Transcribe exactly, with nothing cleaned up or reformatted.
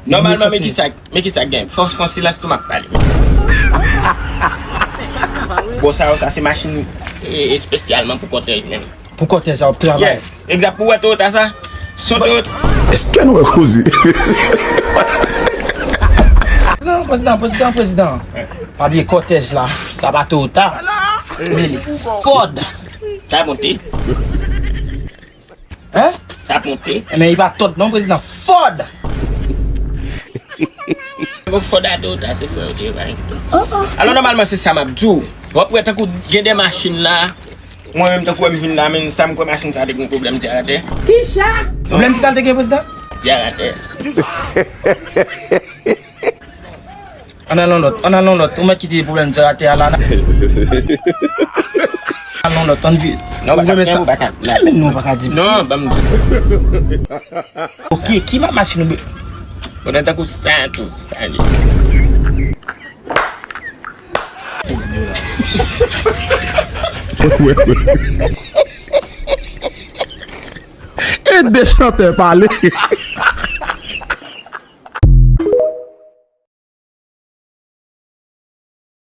Nòmalman, men kisa, men kisa k gen? Fò, fò silans tou m ap pale. Bon, sa yo, sa se machin, e, espesyalman pou kòtèj menm. Pou kòtèj la, w ap travay. Yeah, egzak, pou wè Toyota sa. Son Toyota. Èske nou wè koze? Prezidan, prezidan, prezidan, prezidan. Pa bliye kòtèj la. Sa pa Toyota. Men li Ford. Sa monte. Hein? Sa ap monte. Enben, li pa Todd non, prezidan. Ford! Bon, Ford a Toyota, se frè yo te bay. Alò, nòmalman, se sa m ap di w. W ap wè tankou gen de machin la. Mwen menm, tankou wè m vin la, men sa m kwè machin sa te gen pwoblèm dyaratè. Kisa? Pwoblèm kisa l te gen, prezidan? Dyaratè. Ann al yon lòt, ann al yon lòt. Ou mèt kite pwoblèm dyaratè a la, la. Al yon lòt, ann vin. Non, ou renmen sa? Ou pa ka. Men non, ou pa ka di. Non, ban m di. Ok, ki ma machin ou be-, Bon, nan tankou sa tou, sa li. E de chantè pale.